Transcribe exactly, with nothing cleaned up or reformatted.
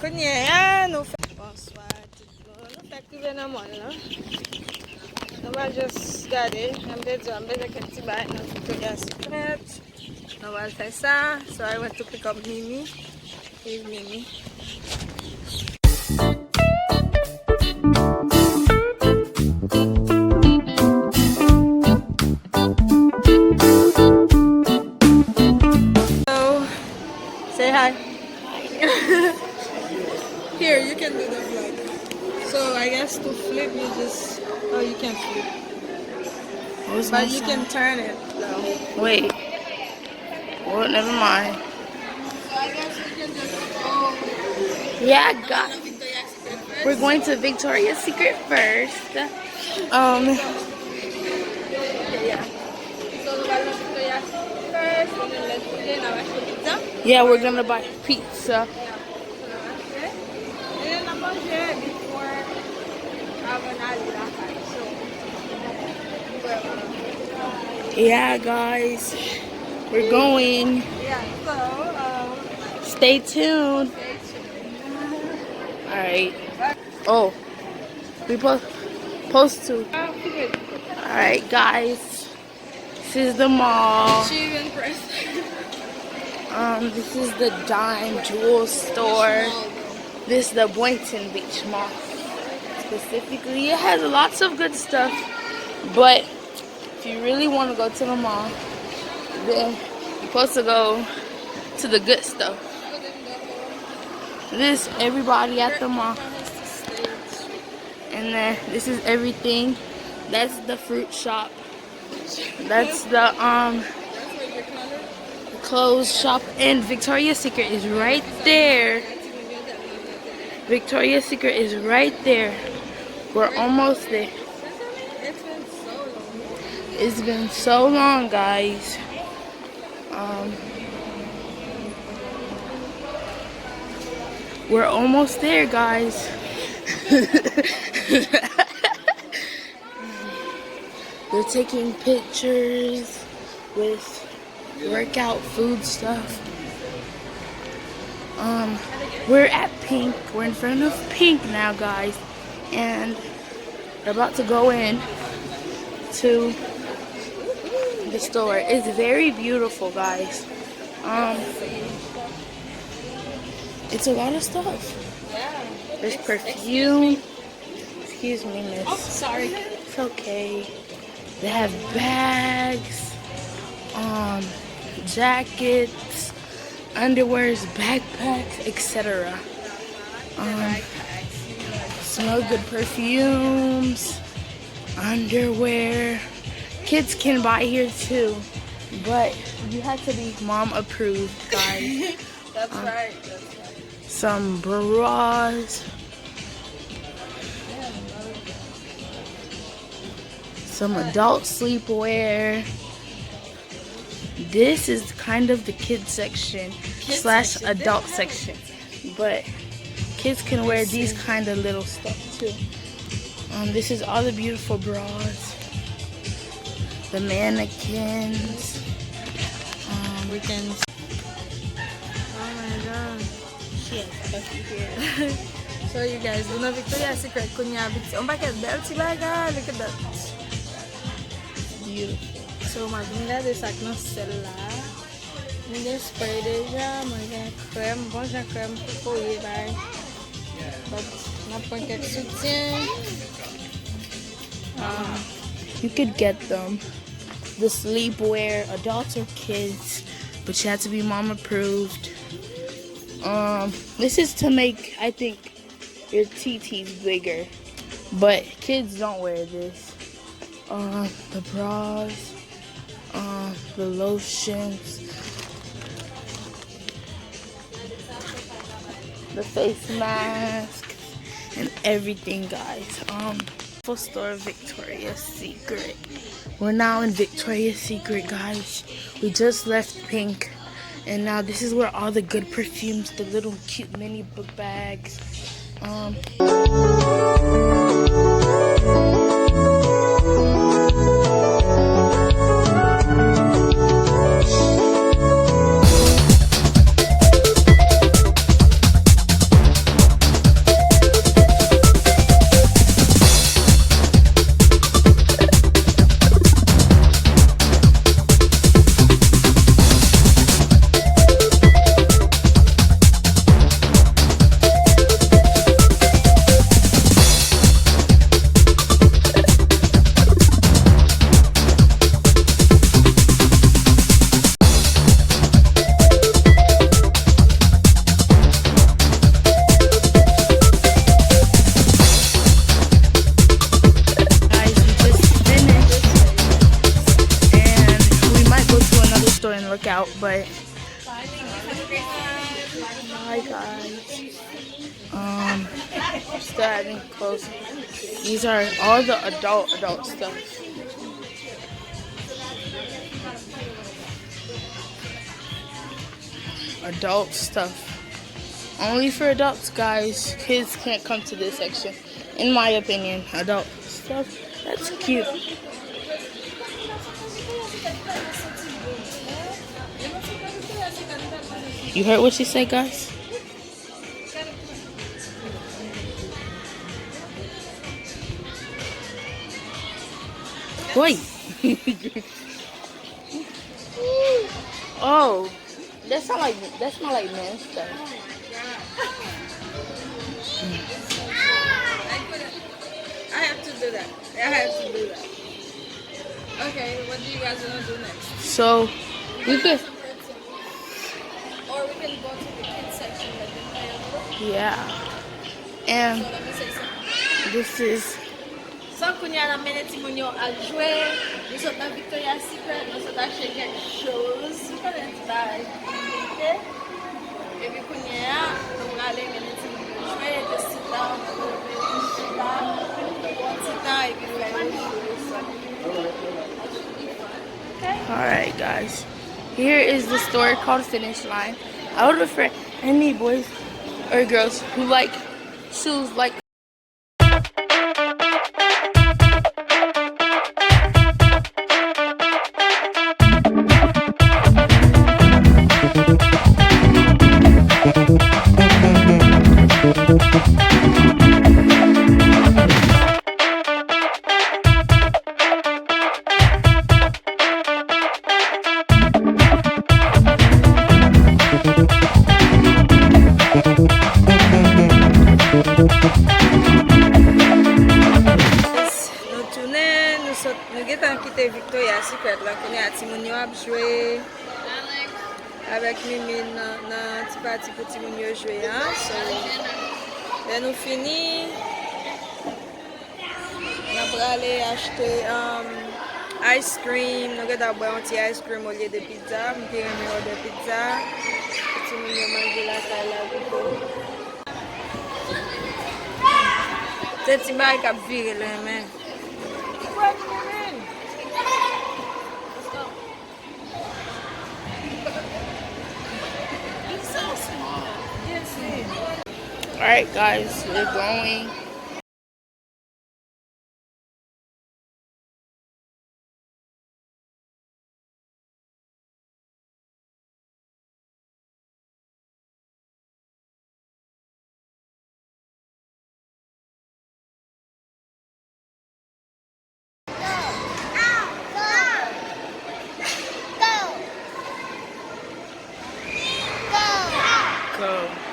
Kounye a, nou fè. Bonswa tout moun. Nou fèk rive nan mall lan. Nou va just gade. Jan m te di w, m bezwen kèk ti bagay nan Victoria's Secret. Nou va fè sa. So I went to pick up Mimi. Here's Mimi. So, say hi. Here, you can do the vlog. So I guess to flip, you just, oh, you can't flip. But you can turn it though. Wait. Well, never mind. So I guess we can just go. Yeah, I got. We're going to Victoria's Secret first. Um, yeah, we're gonna buy pizza. Yeah, guys, we're going. Stay tuned. All right. Oh, we po- supposed to. All right, guys. This is the mall. She even pressed. Um, this is the Dime Jewel store. This is the Boynton Beach Mall specifically. It has lots of good stuff, but if you really want to go to the mall, then you're supposed to go to the good stuff. This everybody at the mall. And then this is everything. That's the fruit shop. That's the um clothes shop, and Victoria's Secret is right there. Victoria's Secret is right there. We're almost there. It's been so long, guys. Um, we're almost there, guys. They're taking pictures with workout food stuff. Um, we're at Pink. We're in front of Pink now, guys, and we're about to go in to the store. It's very beautiful, guys. Um, it's a lot of stuff. There's perfume. Excuse me, miss. Oh, sorry. It's okay. They have bags, um, jackets, underwears, backpacks, et cetera. Um, smell good perfumes, underwear. Kids can buy here too, but you have to be mom approved, guys. That's right. That's right. Some bras, some adult sleepwear. This is kind of the kids section slash adult section, but kids can wear these kind of little stuff too. Um, this is all the beautiful bras, the mannequins. Um, we can. Oh my God. Yes, that's it. So you guys, nou nan Victoria's Secret kounye a, avèk yon pakèt bèl ti bagay. Look at that. Beautiful. So, mwen vin gade sa k nan sèl la. Mwen gen spray deja, mwen gen krèm, bon jan krèm pou kore bay. But, n ap pran kèk soutyen. Um, you could get them. The sleepwear, adults or kids, but you have to be mom approved. Um, this is to make, I think, your T T's bigger, but kids don't wear this. Um, the bras, um, the lotions, the face masks, and everything, guys. Um, for store Victoria's Secret. We're now in Victoria's Secret, guys. We just left Pink, and now this is where all the good perfumes, the little cute mini book bags, um, Hi guys. Um, still having clothes. These are all the adult, adult stuff. Adult stuff. Only for adults, guys. Kids can't come to this section. In my opinion, adult stuff. That's cute. You heard what she said, guys? Wait. Oh, that sound like that smell like man stuff. I have to do that. I have to do that. Okay, what do you guys wanna do next? So, we could. Or we can go to the kids section, like the player. Yeah. And this is. So kounye a n ap mennen timoun yo al jwe. Nou sot nan Victoria's Secret, nou sot achte kèk choz. Nou konnen ti bagay. Epi kounye a, nou prale mennen timoun yo jwe, te sit down, nou leve, sit down, pran ti tan, epi fè yo jwe. So, that should be fun. Okay? Alright, guys. Here is the store called Finish Line. I would refer any boys or girls who like shoes like Nou tounen, nou sot, nou gentan kite Victoria's Secret la. Kounye a timoun yo ap jwe avèk Mimi nan, nan ti pati pou timoun yo jwe a. So, lè nou fini, n ap prale achte, um, ice cream. Nou gentan bwè yon ti ice cream olye de pizza. M pi renmen òdè pizza. Pou timoun yo manje lakay la pito. Se ti bagay k ap vire l renmen. What you mean? Alright, guys, we're going. Go.